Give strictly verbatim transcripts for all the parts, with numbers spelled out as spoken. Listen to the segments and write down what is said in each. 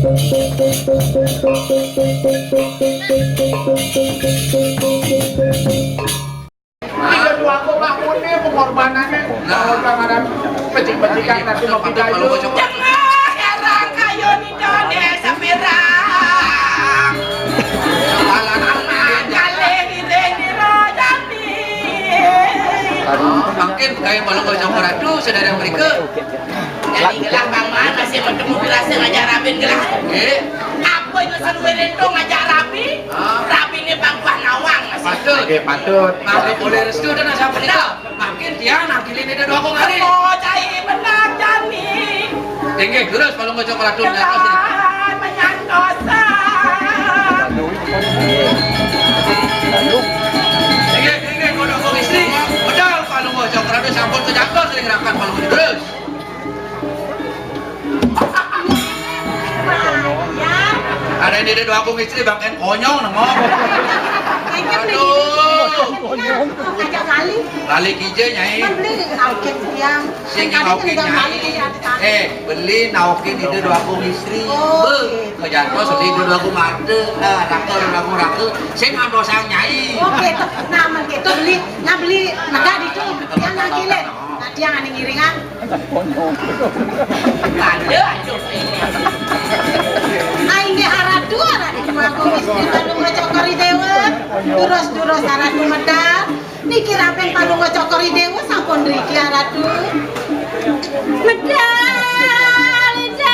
Tiga dua aku ngaku nih pengorbanannya. Nah. Pengorbanan pecik-pecikan nanti mau kita itu. Jangan heran kayu di Indonesia pirang. Jualan. Anak kali di Reni Rojati. Mungkin kayak malu gocok ratu, saudara mereka. Jadi gelah paman masih bertemu gelah sengaja rabin gelah. Eh. Apa yang suruh berentong ngajak rabi? Ah. Rabi ini bangkuan nawang masih. Patut. Oke, patut. Mangga boleh restu dan asal benar. Makin dia nakilin itu dua kong hari. Oh, cai benar jani. Tinggi, terus kalau ngocok ratu, gelah menyantosan. Tinggi, tinggi, kodok kong istri. Bedal kalau ngocok ratu sampun kejaga sering rakan kalau terus. Ada yang tidak dua aku istri bahkan konyol namo. Aduh. Ngajak lali. Lali kije nyai. Kan beli naukin yang. Sing naukin nyai. Eh, beli naukin itu dua aku istri. Oh, iya. Kejantos beli itu dua aku marte. Eh, raka dua aku raka. Sing antos sang nyai. Oke, tuh. Nah, men gitu beli, nah beli negah itu yang nangkilin. Nah, dia nggak ngiringan. Ada aja. Aing ge haratu, haratu aku istri kandung cokori dewa. Durus-durus haratu medal. Niki rapen kandung cokori dewa sampun riki haratu. Medal, medal.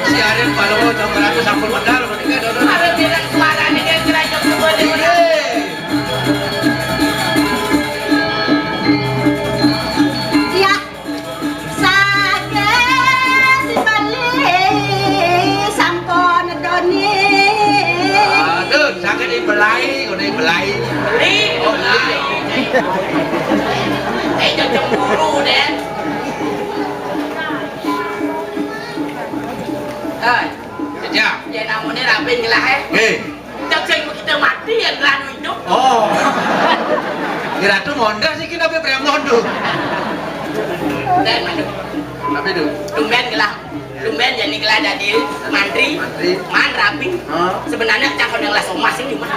Si Aden kalau mau jam beratus sampun medal, mendingan dulu. Ada bilang suaranya kayak kerajaan semua di mana? Iya. Saged dibeli sampun doni. Aduh, saged dibelai, udah dibelai. Beli, oh, beli. Eh, jangan cemburu, Den. Hai. Ya. Ya, namanya rapi gelah, eh. Nggih. Cek sing kita mati ya, gelah hidup. Oh. Kira tuh mondar sih kita pe premondo. Den, aduh. Apa itu? Tumben gelah. Tumben jadi gelah jadi mantri. Mantri. Man rapi. Hah? Sebenarnya cakon yang lah somas ini cuma.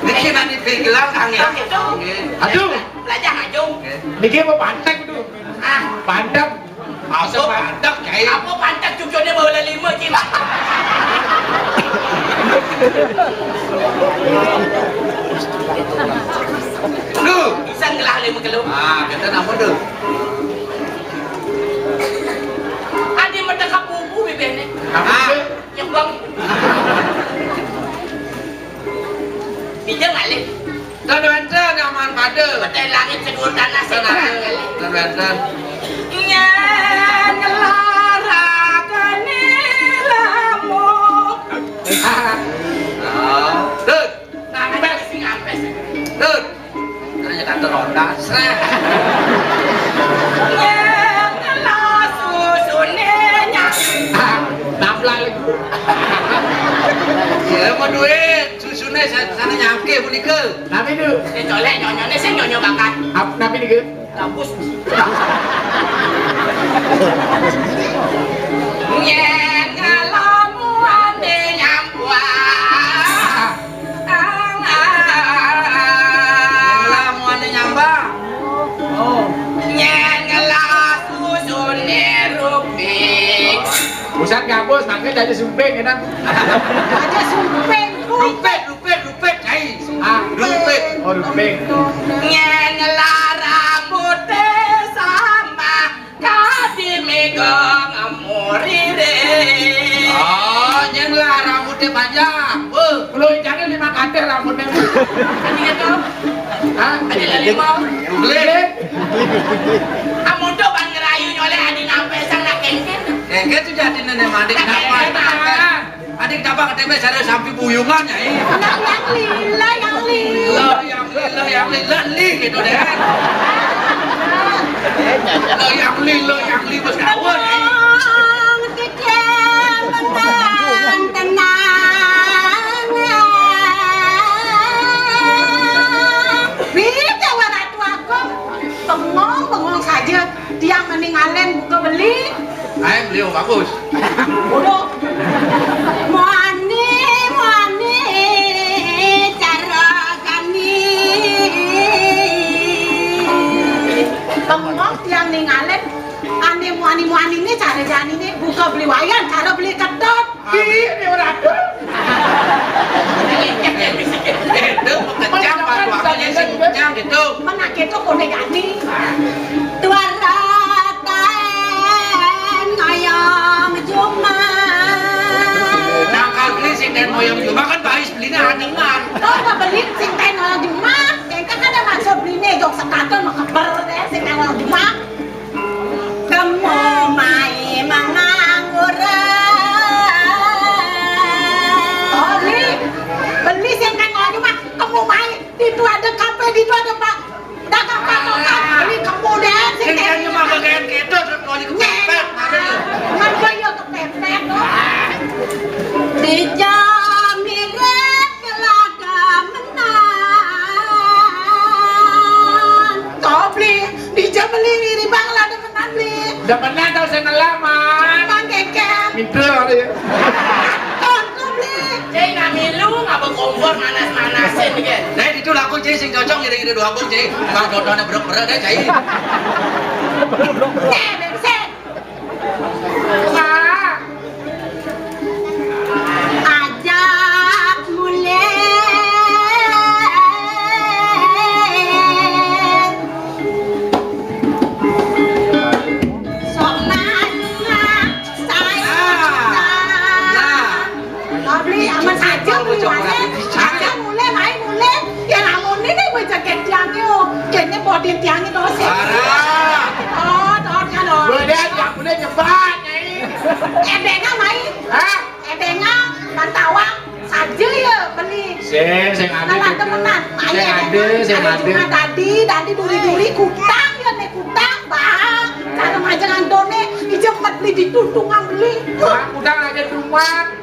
Niki nanti pe gelah angin. Gitu. Nggih. Aduh. Belajar ngajung. Nggih. Niki apa pantek tuh? Ah. Pantek. Apa pantek, Cai? Apa pantek cucune bawa lima, Cai? Duh. Bisa ngelah lima kilo. Ah, kita namun tuh. Adi merdeka pupu bibene. Ah. Nyembang. Bijeng ngalih. Tan wénten aman pada. Petai langit seduur tanah. Tan sing ada. Tan wénten. Yén ngelarakané lamun. Ah, tut. Ngampes sing ngampes. Tut. Ternyata kantor ronda. Srek. Yén ngelas susuné nyang. Ah, naplak lagi. Iya, mau duit. Susune sa-, sana nyangke punika. Napi niku? Sing colek nyonyone sing nyonyo bakat. Ap-, napi niku? Gabus. Yén ngalamuane nyambah. Ngalamuane nyambah. Oh. Yén ngelas susune rupik. Busan gabus, mangke dadi sumping, enak. Aja sumping. Rupik, rupik, rupik, Cai. Ah, rupik. Oh, rupik. Yén ngelar rambuté sama kadi mega ngemurire. Oh, yén ngelar rambuté panjang. Wah, kulo ijane lima katih rambuté. Tadi itu. Hah? Ada lima. Beli. Amun to ban ngerayu nyoleh adi nampe sang nak kengken. Kengken tuh jadi nenek mandi kenapa? Adik dapat K T P saya sampai buyungan ya ini. Yang lila, yang lila. Lah, yang lila, yang lila, li gitu deh. Lah, yang lila, yang li bos kawan ya ini. Tenang, tenang, tenang. Bagus. Muani, muani, cara jani. Bengong tiang ningalin, ane muani-muani ne cara jani ne, buka beli wayan, cara beli kedot. Ki, ini orang tu. Itu mengecam, Pak, wakilnya si Ujang gitu. Mana gitu, kone jani. Tuara taen ngoyong jumah. Nangkal beli sing taen ngoyong jumah kan bais belinya adengan. Kau nggak beli sing taen ngoyong jumah? Engkau kan ada maksud belinya, jok sekaton mau keber deh, sing taen ngoyong jumah. Kemu mai manganggur. Oh, beli. Beli sing taen ngoyong jumah. Kemu mai. Itu ada kafe, itu ada pak. Dah kafe, kafe. Beli kemu deh, sing taen ngoyong jumah. Sing taen ngoyong jumah kagak gitu, terus kalau dikepepet, mana lu? Ngan gua ya kepepet, loh. Dija mirip kelada menan. Kau beli, dija beli ngiri bang lada menan beli. Udah pernah tau saya ngelamar. Bang Keken. Minta ada ya. Kau beli. Cai nami lu ngapa kompor manas-manasin gitu. Nah, itu laku, Cai, sing cocok ngiri-ngiri dua bung, Cai. Bang dodone brek-brek deh, Cai. Eh, bensin. Ajak mulai. Sok nanya saya. Nah. Nah. Abli aman aja mulai. Aja mulai, main mulai. Ya lamun ini gue jaket tiangnya. Kayaknya body tiangnya doang sih. Parah. Oh, doang kan, oh. Gue deh, nggak boleh nyebat, Nyai. Ebenga main. Hah? Ebenga, Bantawang, saja ya beli. Sing, sing ada. Kalau gitu. Temenan, sing ada, sing ada. Cuma tadi, tadi duri-duri kutang ya, nih kutang, bang. Cara aja ngantone, ijem mat beli di tuntungan beli. Bang, udah aja di rumah.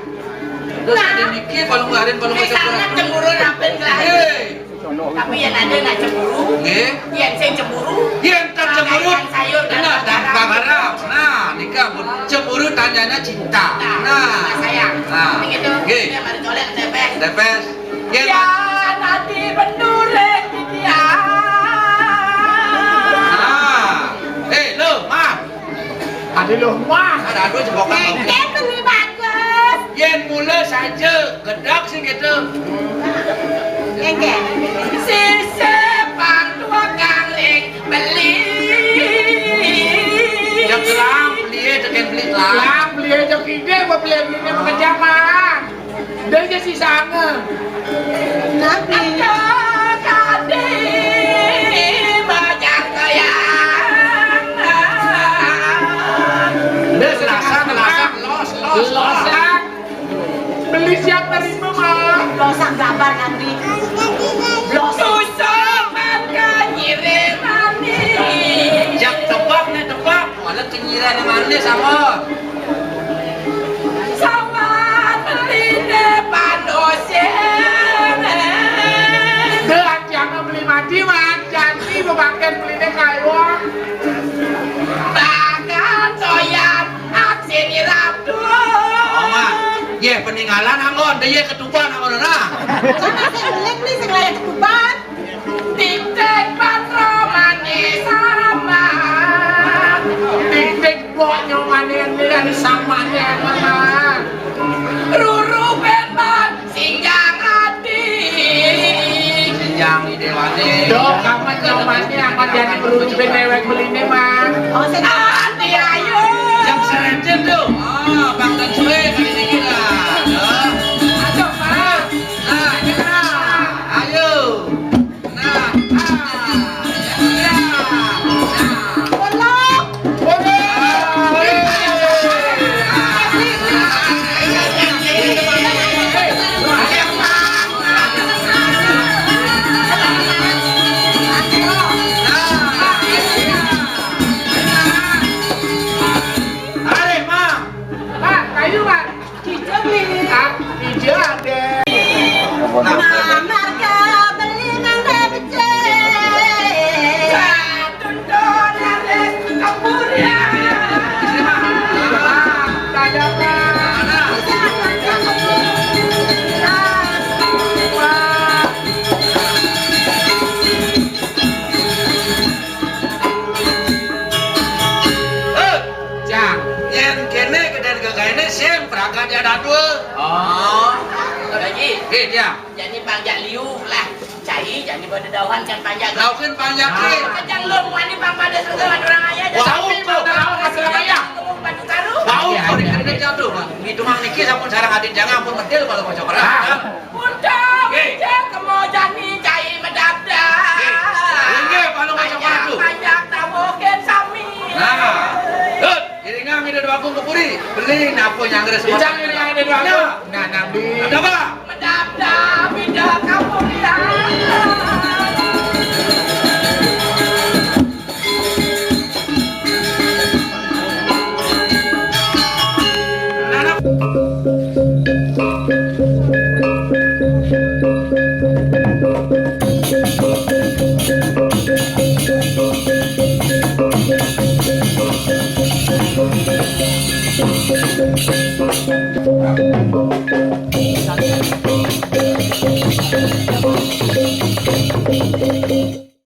Terus ada mikir, kalau ngeluarin, kalau nggak sangat cemburu, ngapain kelahi? Hei. Tapi yang ada nak cemburu. Nggih. Yang saya cemburu. Yang tercemburu. Makan sayur dan benar, dan garam. Nah, nika pun cemburu tandanya cinta. Nah, nah. Cinta sayang. Nah. Begitu. Nggih. Dia baru colek, tepes. Tepes. Nggih. Ya, nanti bendurek dia. Nah. Eh, lo, Mas. Adi lo mah. Ada aduh jebokan. Engke beli bagus. Yen mula saja gedhek sing gitu. Engke. Sisip pang tukang ring beli. Jek lam beli, jek yen beli lam. Lam beli, jek ide, apa beli, beli ini pekerjaan. Dia aja sih sange. Nabi. Ada tadi banyak goyang. Dia selasa, selasa, los, los, los. Losak. Beli siap nerima, Mas. Losak gambar nanti. Losak. Susah makan nyiriman nih. Jak tebak nih, tebak. Malah kenyiran manis sama. Sawan beline pandosen. Deh, jangan beli mati, Wan. Janji bebaken beline kaiwong. Bahkan doyan aksi niratu. Oma, ye peninggalan anggon, deh ye ketuban anggon, nah. Sana sing beli, beli sing layak ketuban. Titik patro manis sama. Titik boknya manis ini dari samanya, Mama. Ruru bentan sinjang ati. Sinjang idewane. Dok, kapan nyomane akan jadi beruru ben dewek beline, Mang? Oh, sing ati ayo. Yang serencen tuh. Ah, Bang dan Sue kali ini lah. Ya. Aduh, Pak. Nah, ayo. Nah, ah, ya, ya. Nah. Areh, Mang. Pak, kayu, Pak. Cicing nih. Oh, Tuan Haji. Nggih, tiang. Jani panjak liu lah. Cai jani badedauhan kan panjak. Laukna panjak. Nah. Kejang lun mani pang pada surga urang aya. Bau, bau, bau, bau, bau. Bau, kalau dikira jatuh, Bang. Ngitungang niki sampun sareng adin jangan pun medil kalau kocok. Ah. Untung, nggih. Cek kemo jani cai medabdab. Nggih. Inggih, kalau kocok. Panjak, ratu. Panjak tawokin sami. Nah. Dut. Iringang Ida Dwagung ka puri. Beli napa nyanggra semua. Icang iringang Ida Dwagung. Nah, nah, nabi. Ada apa? Medap-dap Ida ka puri.